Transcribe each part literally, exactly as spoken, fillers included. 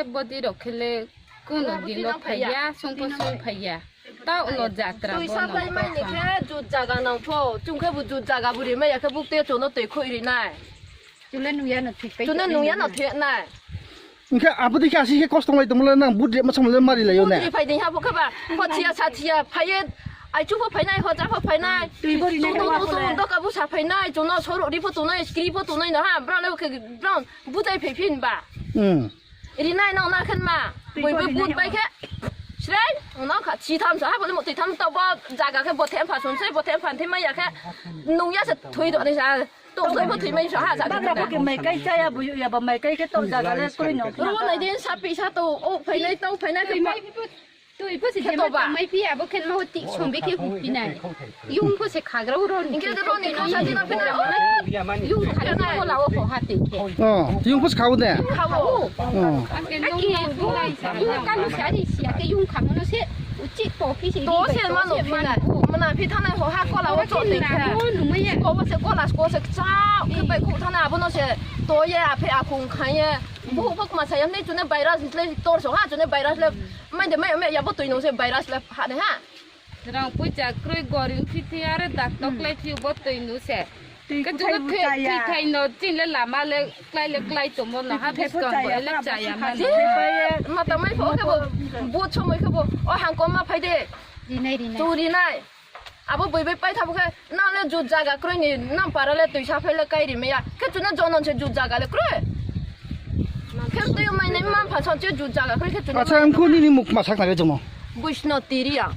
Bodi rok khele kuno dino phaiya, songpo song phaiya. Ta uno jatra twi bo saplai no mai ni kha. Khe jut jaga nang pho, chung khe bo jut jaga buri mai ya khe buk te chono twi khoi ri nai. Chule nungya no thik pai. Chule nungya no thik nai. Hingke abo dikhe asi khe kosto lai tongmole nang but rema samole mari layo ne. Butri phai ding ha bo khe ba, pho thiya sa thiya phaiye, ai chu pho phainai, hoja pho phainai. Twi bo ri nai. Chung chung chung chung doka bu sa phainai, chung no soro ri pho tunai, skri pho tunai no ha, bra le khe bra butai phai phin ba. Hmm. Ri nai no na khen ma, bui bui but bai khe. Srei, no kha thi tham sa ha bo le mo twi tham to bo jaga khe bo them pha sum sei, bo them pha them ma ya khe. Nung ya se thui do ni sa. Tok soi bo thwi mai sa ha sa. Bagra bo ke mai kai chaya bu ya ba mai kai khe tok jaga le koi no. Ro nai den sa pi sa to o phai nai tau phai nai twi mai pi twi pho si khe de to ma ba. Mai pi abo khen ma tik som be khe hu pi nai. Yung pho se khagra ro ni. Inke ro ni no sa dina pi nai. Yung khagra na ko la o pho ha te khe. Oh, yung pho se khau de. Khau. Oh. Ake yung kalu sari sia ke yung khamu no se. Uchi to phi si to ri se bai, manu to se phi na. Manu. Mana phi thanai ho ha kola o chot de kha. Ko se kola ko se cha ke bai khu thana abo no se to ye aphe akhung khai ye. Bu bu ma sa yam nei chune virus le tor so ha chune virus le mai de mai mai ya bo tui no se virus le ha de ha. Rang pucha kroi goring phi thi are dak tok le phi bo tui no se. Twi kuthai bo chaya. Twi thai no chin le lama le klai le klai tomo no ha buskang bo ele chaya mani. Mata mai pho khe bo, bo chomoi khe bo, o hangkoma phai de. Rinai, rinai. Tu rinai. Abo bui bai pai thabo khe, nang le jut jaga kroi ni, nang para le twi sa phai le kai ri maya. Khe chuna jonon se jut jaga le kroi. Khe twi mai nai man pha son che jut jaga kroi khe chuna. Acha, ang ko nini muk ma sak na re jomo. Bushno tiriya.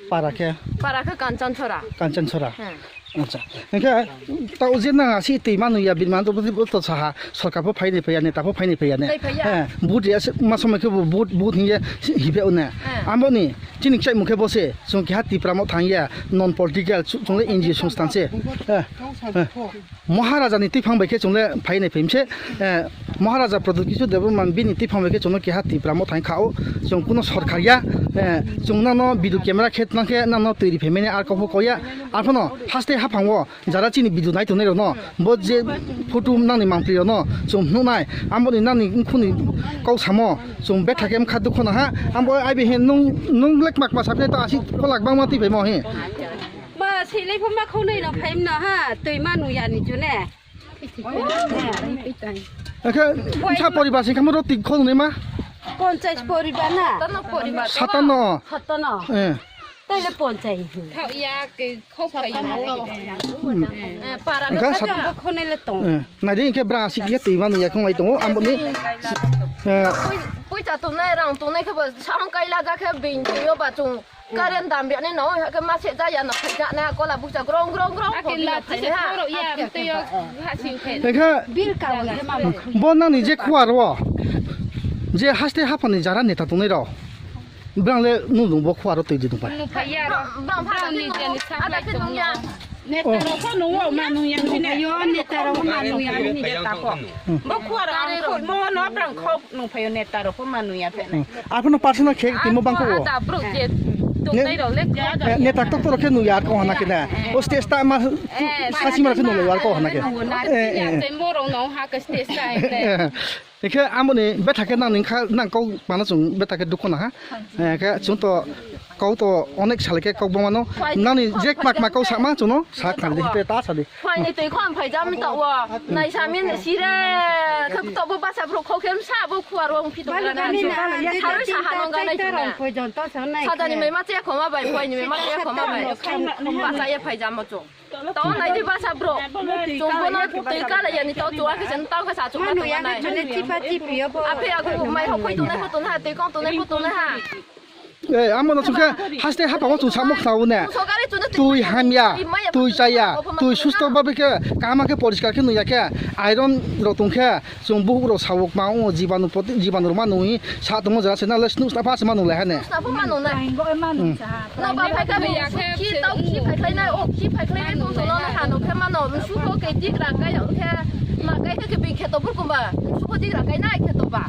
Para khe? Para khe Kanchanchora. Kanchanchora. Hmm. Acha. Hingkhe tao je nang asi twi manu ya, bini manu to, to saha, sorkar pho phaini phaiya, neta pho phaini phaiya ne. Phai phaiya. He, but ya se, ma somoi khe bo but, but hiye hibe une. Hmm. Amboni, chini chai mukhe bo se, chwng keha Tipra mo thangya, non political, chu-, chwng le N G O songsthan se. He, he. Maharaja ni twiphang bai khe chwng le phainai phaimse, eh, Maharaja Pradyut Kishore Debbarma bini twiphang bai khe chwng no keha Tipra mo thang kha o, chwng kuno sorkar ya, eh, chwng nang no video camera khe tang khe nang no twi ri phaimani ar kok pho kok ya, ar phano haste haphang o jara chini video nai tongnai rok no bo je photo nang ni mangpli rok no chwng phunuk nai, amo ni nang ni khuni kok samo chwng betha khe mkha dukho no ha, amo ai bi he nung, nung lek mak ma sa phe to asi kolak bangma twi phaimo he. Ba, silai pho ma khonai no phaim no ha, twi ma nung ya ni june. Akhe, sa poribar sing kamo roti khonai ma? Ponchas poribar na? Satano poribar. Satano. Satano. Eh. Taile ponchas. Thau ya ke khok khai. Hmm. Eh, para. Akhe sat- Satano khonai le tong. Eh, nadi ke bra sik ya twi ma nung ya khonai tongo, amboni. Eh. Pui, pui cha tongnai, rang tongnai khe bo, sa hong kai la ja khe bing yo ba chung. Current dam biya ni no, ha ke ma se ja ya no, ja na kola bukcha grong, grong, grong. Ake la phai ha. Ake. Tei kha bill ka bo je ma bo. Bo nang ni je khuar wo. Je haste haphang ni jara neta tongnai rok. Brang le nung nung bo khuar wo twi di tong pai. Nung phai ya ro. Brang, brang pha ni je ni sa ada ke nung ya. Neta rok pho nung wo ma nung yang bini. Yo, neta rok pho ma nung yang bini. Neta pho. Bo khuar ang kho mo no brang khok nung phaio neta rok pho ma nung ya phe nai. Hmm. Aphano personal khe timo bangkho o. Ada bro je tongnai rok le. Ne, ne tak tok tok khe nung ya ko hana khe na. O stage ta ma sasi ma khe nung ya ko hana khe. Eh, eh, eh. Tei morong no ha ke stage ta. Ekhe amoni betha khe nang ning kha nang kok mana chung betha khe dukho na ha. Eh, khe chung to kok to onek sale khe kok bangma no nani je mak mak kok sama chung no sa khna di te ta sa di. Phai ni tei khon phai jam ta wa. Nai sa min si re. Khe to bo basa bro kho khe sa bo khuar wa phi to na. Sa sa ha no ga nai chung na. Sa da ni mai ma che khoma bai, phai ni mai ma che khoma bai. Ba sa ye phai jam mo chung. To nai di basa bro. Chung bo no tei ka la ya ni to chua khe chen tau khe sa chung ma nai. Ape aku mai ho khoi tu nai ho tu na tei kong tu nai ho tu na ha. Eh, amo no chukhe haste hapang o chung samo khnawo ne. Tui hamya, tui chaya, tui susto babe khe kaham khe poriskar khe nuya khe iron rok tong khe. Chwng buhuk rok sawuk ma wngo, jibanu poti, jibanu rok ma nungwi sa tongma jora se, nale snus na pha se ma nung lai ha ne. Snus na pha ma nung nai. Tang bo ma nung cha. Na ba phai ka bo khi tau khi phai khlai nai, o khi phai khlai nai tong tong no ha no khe ma no, msu ko ke tik ra kai o khe ma kai khe ke bi khe to bur kumba, msu ko tik ra kai nai khe to ba.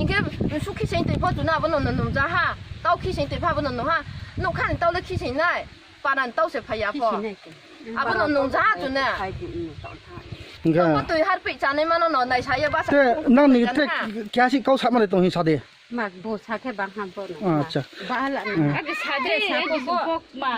Inke msu khi sing tei pho tu na bo no no nung ja ha, tau khi sing tei pha bo no no ha, no khan tau le khi sing nai, panan tau se phai ya pho. Abo no nung ja ha tu ne. Hingke. Twi harpwi chanai mano no, nai saya basa. Te, nang ni te, kya si kau sa mare tong hi sa de. Mak bo sa khe bang ham bo no. Acha. Ba hala. Hmm. Agi sa de, agi bok ma.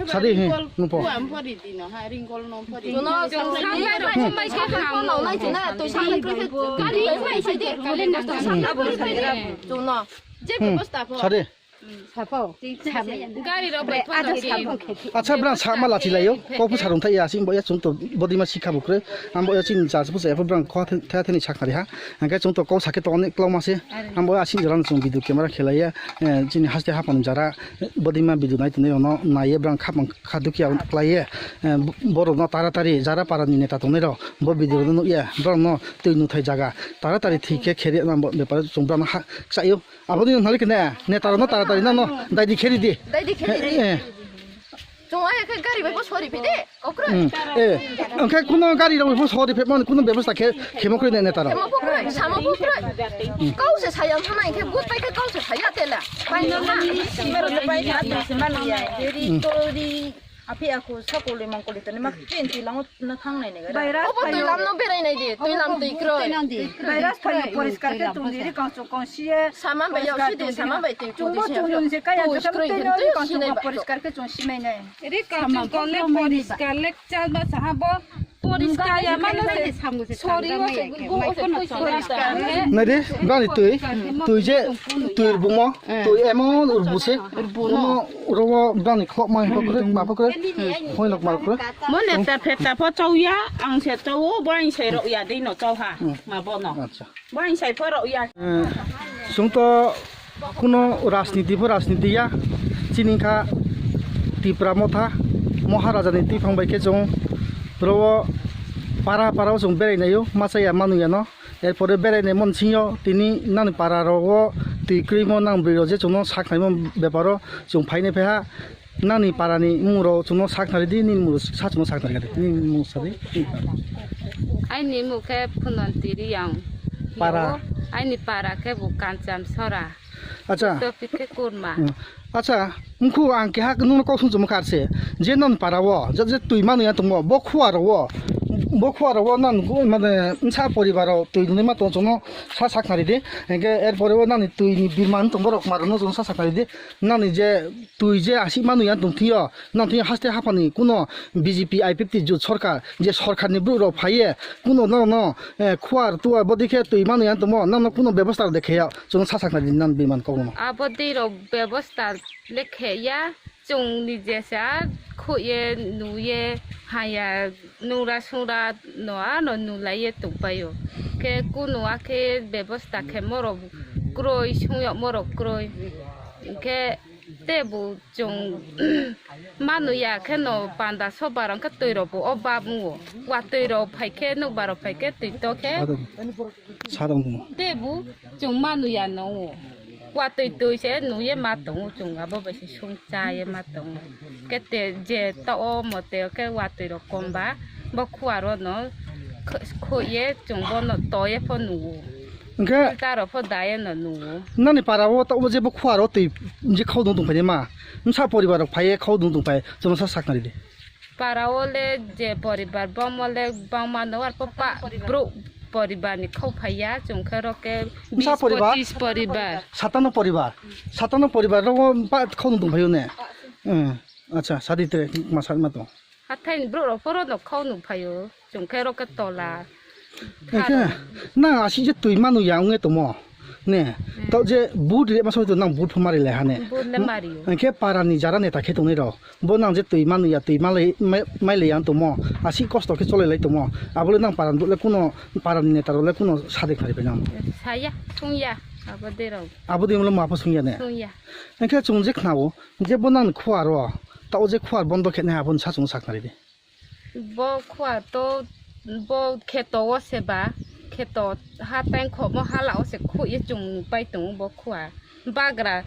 Sa de he, nupo. Am pori di no, ha, ringkol no pori. Jono, jono, sambai ro, sambai khe ha. No, nai jina, twi sambai khe. Kali mai sai de, kali na to sambai bo sai de. Jono. Je bebosta pho. Sa de. Gari rok bai phano. Acha, bwrang sama lachi laio. Kok phu sarung thai ya, sing bo ya, chung to bodima sikha bukre. Ambo ya, chini church phu ya, bwrang kok thai thai ni sakha ri ha. Angke chung to kok sakhe to onek kloma se. Ambo ya, sing jora chung video camera khelai ya. Eh, chini haste hapan jara bodima video nai tini ono nai ye bwrang khapang kha dukya klai ye. Eh, borok no taratari jara para ni neta tongnai rok bo video no nuk ya. Borok no twi nuthai jaga taratari thike kheri na bo bepar chung bwrang ha ksa yo. Aboni wng nai khe ne, ne tara no tara tari no, no, dai di kheri di. Dai di kheri di. Eh, eh. Chwng ai khe gari bai bo sori phi de, okroi. Hmm, eh, angkhe kuno gari rok bo sori phi mani kuno bebosta khe, khemo kroi ne, ne tara. Khemo bo kroi, samo bo kroi. Kau se saya thana khe, but pai khe kau se saya tela. Pai no na. Mero de pai na, tu se manu ya. Ri to ri. Aphi aku sakuli mangkuli toni mak tin ti lango na thang nai nega. Virus obo twi lam no berai nai di, twi lam twi kroi. Virus phayo poriskar khe tong di, ri kang chuk kang siye. Sama bai yau si de, sama bai twi chung bo chung yung je kaya je sama twi no ri kang chuk poriskar khe chung sinai nai. Ri kang chuk kang le poriskar le chal ba saha bo poriskar ya mano se sori wo se gu wo se poriskar. Nai de, bani twi, twi je, twi bumo, twi emon urbu se, bumo. Rogo brani khok mai pokre, ma pokre. Hoi nok ma pokre. Mo neta pheta pho chau ya, ang se chau, bo ang se rok ya, dei no chau ha. Hmm. Ma bo no. Acha. Bo ang se pho rok ya. Eh, sung to kuno rajniti pho rajniti ya. Chini kha Tipra Motha, Maharaja ni twi phang bai khe chwng rogo para para o chwng berai naio, ma cha ya manu ya no. Erpore berai naimon singyo tini nang para rogo twi kwrwimo nang bwrwi rok je chwngno sak naimon beparo chwng phainai phaiha nangni parani mung rok chwngno sak nari di nini mung sa chwngno sak nari di nini mung sa di. Aini mung khe Phunanti Riyang. Para. Aini para khe bo Kancham Sora. Acha. Topic khe kurma. Hmm. Acha, wngkhu ang keha nungno kok song chumukha arse. Je non para o, je, je twi manu ya tongmo, bo khua ro o. Bo khua ro o nan gu-, mane, nsa poribar o twi nungma tong chongno sa sak nari di. Hingke er pore o nani twi ni birman tong borok maro no chong sa sak nari di. Nani je twi je asik manu ya tong thio, nang thio haste haphani kuno B J P I P F T jut sorkar, je sorkar ni borok rok phaiye, kuno no no, eh, khuar tuar bodi khe twi manu ya tongmo, nang no kuno bebosta de khe ya. Chwng sa saknai di nan biman kokno. Abo twi rok bebosta le khe ya, chwng ni jesa khuk ye nu ye ha ya nura sura no ano nu lai ye tong pai o. Khe kunu a khe bebosta khe morok kroi sung yok morok kroi. Khe tebu chwng manu ya khe no panda sobar ang khe twi rok bo o bab wngo. Watwi rok phai khe nokbar rok phai khe twi to khe. Sa tong tong. Tebu chwng manu ya no wngo. Watwi twi se nu ye ma tongo chwng abo bai se sung cha ye ma tongo. Khe te je to o mote khe watwi rok kom ba bo khua ro no kh-, khoi ye chwng bo no to ye pho nu o. Hingke ta rok pho da ye no nu o. Nani para o ta o je bo khua ro twi je khau dong tong phai ma. Nsa poribar rok phai ye khau dong tong phai chwng sa sak nari di. Para o le je poribar bom o le bangma no ar pa bro poribar ni khau phai ya chwng khe ro khe bwsa bis poribar? Pochis poribar. Satano poribar. Satano poribar ro pa khau dong phai ne. Hmm. Acha, sadi tre ma sat ma to. Hathai ni bro ro poro no khau nuk phai o chwng khe ro khe tola. Ekhe, nang asik je twi manu ya wngwi tongmo. Ne, hmm. To je but re masoi to nang but pho mari lai hane. But le mari o. Ekhe para ni jara neta khe tongnai rok. Bo nang je twi manu ya, twi malai, mai, mai lai yang tongmo. Asik kosto khe cholai lai tongmo. Abo le nang para ni but le kuno, para ni neta rok le kuno sadek nari bai nang. Saya, sung ya, abo de rok. Abo de mo ma pho sung ya ne. Sung ya. Ekhe chwng je khna o, je bo nang ni khuar o. Ta o je khuar bondo khe ne abo ni sa chwng sak nari de. Bo khua to, bo kheto o se ba, kheto ha tang khomo hala o se khoi ye chwng pai tongo bo khua. Bagra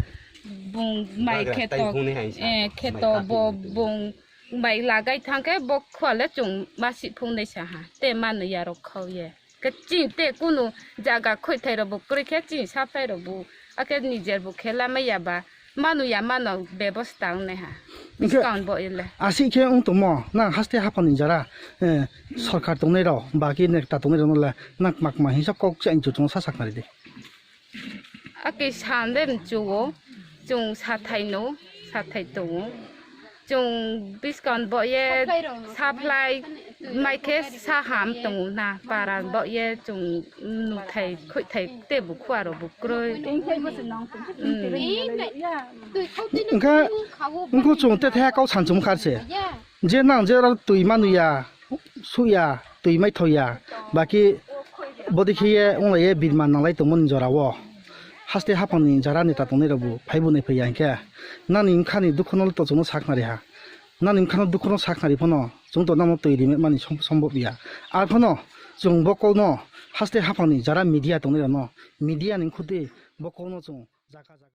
bung mai kheto, eh, kheto bo bung mai lagai thang khe bo khua le chwng ma si phung nai sa ha. Te manu ya rok khau ye. Khe chini te kunu jaga khoithai rok bo kwrwi khe chini saphai rok bo, akhe nijer bo khela maya ba, Manu ya mano bebosta wngnai ha. Hwnkhe buskang bo ile. Aswk khe wng tongmo, nang haste haphangni jara, eh, sorkar tongnai rok, ba ki nekta tongnai rok no le, nang kma kma hinsa kok chang chuchung sa saknari de. Ake sande mchuo, chung sathai no, sathai tongo. Chung buskang bo ye supply mai khe sa ham tongo na, para bo ye chung nuthai khuithai te bu khua ro bu kroi. Wngkha, wngkha chung te thaya kau sanchung kharse. Je nang je oro twi manu ya, su ya, twi mai thoi ya, baki bodi khe ye wng lai ye birman nang lai tongmani jora o. Haste haphangni jara neta tongnai rok bo phai bo nai phai ya hwnkhe, nani wngkha ni dukhu no to chung no saknari ha. Nani wngkha no dukhu no saknari phano chung to namo twi rimani som-, sombob ya. Ar phano chung bo kok no haste haphangni jara media tongnai rok no, media ni khudi bo kok no chung jaga jaga